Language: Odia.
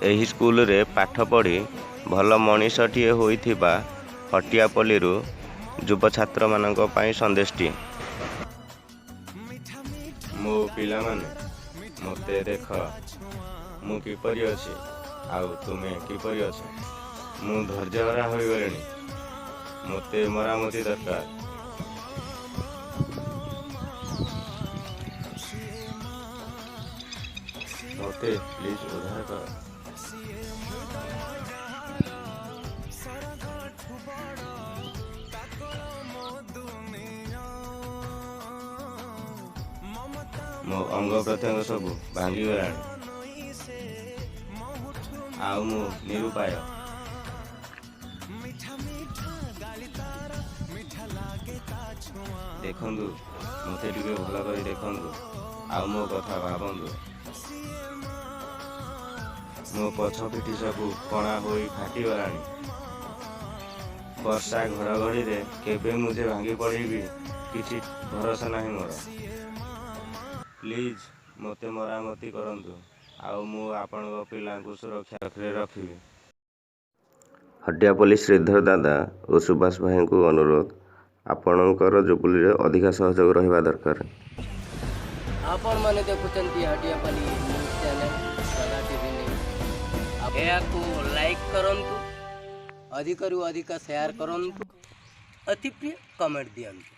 ଏହି ସ୍କୁଲରେ ପାଠ ପଢ଼ି ଭଲ ମଣିଷଟିଏ ହୋଇଥିବା ହଟିଆପଲ୍ଲୀରୁ ଯୁବ ଛାତ୍ରମାନଙ୍କ ପାଇଁ ସନ୍ଦେଶଟିଏ। ମୋ ପିଲାମାନେ, ମୋତେ ଦେଖ, ମୁଁ କିପରି ଅଛି ଆଉ ତୁମେ କିପରି ଅଛ। ମୁଁ ଧୈର୍ଯ୍ୟହରା ହୋଇଗଲିଣି। ମୋତେ ମରାମତି ଦରକାର। ମୋତେ ପ୍ଲିଜ୍ ଉଦ୍ଧାର କର। ମୋ ଅଙ୍ଗ ପ୍ରତ୍ୟଙ୍ଗ ସବୁ ଭାଙ୍ଗିଗଲାଣି ଆଉ ମୁଁ ନିରୁପାୟ। ଦେଖନ୍ତୁ, ମୋତେ ଟିକେ ଭଲ କରି ଦେଖନ୍ତୁ ଆଉ ମୋ କଥା ଭାବନ୍ତୁ। ମୋ ପଛ ପିଠି ସବୁ କଣା ହୋଇ ଫାଟିଗଲାଣି। ବର୍ଷା ଘଡ଼ଘଡ଼ିରେ କେବେ ମୁଁ ଯେ ଭାଙ୍ଗି ପଡ଼ିବି, କିଛି ଭରସା ନାହିଁ ମୋର। ପ୍ଲିଜ୍ ମୋତେ ମରାମତି କରନ୍ତୁ ଆଉ ମୁଁ ଆପଣଙ୍କ ପିଲାଙ୍କୁ ସୁରକ୍ଷାରେ ରଖିବି। ହଟିଆପଲ୍ଲୀ ଶ୍ରୀଧର ଦାଦା ଓ ସୁଭାଷ ଭାଇଙ୍କୁ ଅନୁରୋଧ, ଆପଣଙ୍କର ଜୁବୁଲିରେ ଅଧିକା ସହଯୋଗ ରହିବା ଦରକାର। ଆପଣମାନେ ଦେଖୁଛନ୍ତି ହଟିଆପାଲି ନ୍ୟୁଜ୍ ଚ୍ୟାନେଲ୍, ଦାଦା ଟିଭି ନ୍ୟୁଜ୍। ଏହାକୁ ଲାଇକ୍ କରନ୍ତୁ, ଅଧିକରୁ ଅଧିକ ସେୟାର କରନ୍ତୁ, ଅତି ପ୍ରିୟ କମେଣ୍ଟ ଦିଅନ୍ତୁ।